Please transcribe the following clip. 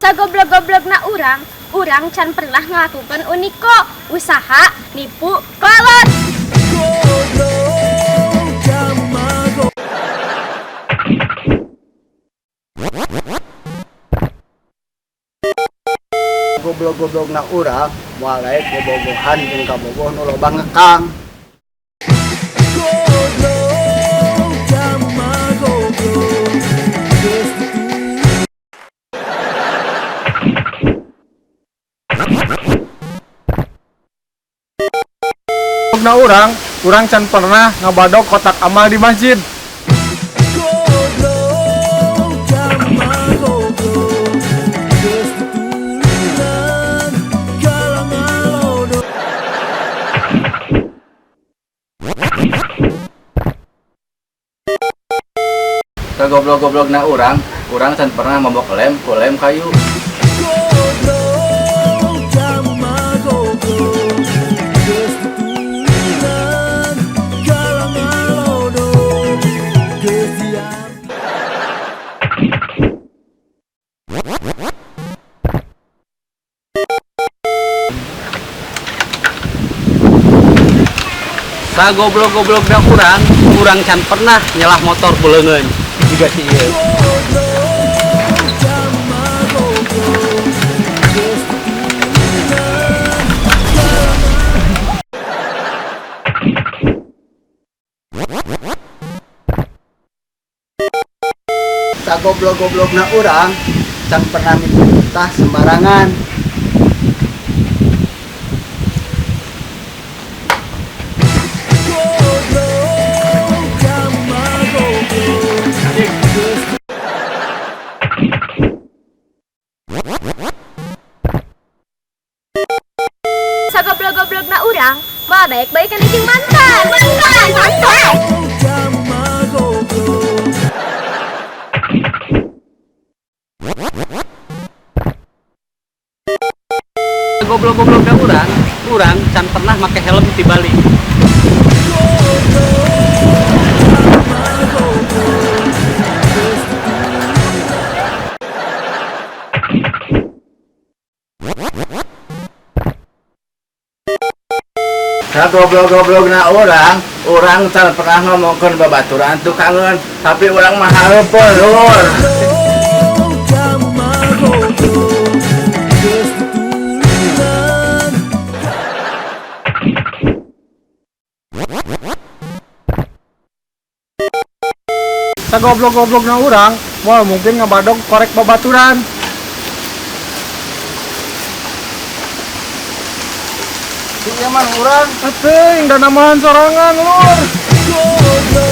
Sagoblok-goblokna urang, urang can pernah ngelakukan uniko, usaha nipu kolot. Goblok, kamu mah Goblok-goblokna urang, moal daek bobogohan jeung kabogoh nu loba ngekang. Goblok, kamu mah goblok. Geus diturunan. Goblokna urang, urang can pernah ngabadog kotak amal di masjid. Goblok, kamu mah goblok. Geus diturunan kalah ngalodo. Sagoblok-goblokna urang, urang can pernah mabok lem ku lem kayu. Goblok, kamu mah goblok. Geus diturunan kalah ngalodo. Geus diam. Sagoblok-goblokna urang, urang can pernah nyelah motor ku leungeun. Juga sih ieu. Goblok, kamu mah goblok. Geus diturunan kalah. Sagoblok-goblokna urang, can pernah mikeun getah sembarangan. Goblok, kamu mah goblok. Geus. Sagoblok-goblokna urang, moal daek baikan jeung mantan. Mantan, mantan. Kamu mah goblok. Goblok-goblokna urang, urang can pernah make helm ti Bali. Goblok, kamu mah goblok. Geus diturunan. Sagoblok-goblokna urang, urang can pernah ngomongkeun babaturan tukangeun, tapi urang mah hareupeun, lur. Goblok, kamu mah goblok. Geus diturunan. Sagoblok-goblokna urang, moal mungkin ngabadog korek babaturan. Si ieu mah urang. Teuing da namahan sorangan, lur. Goblok.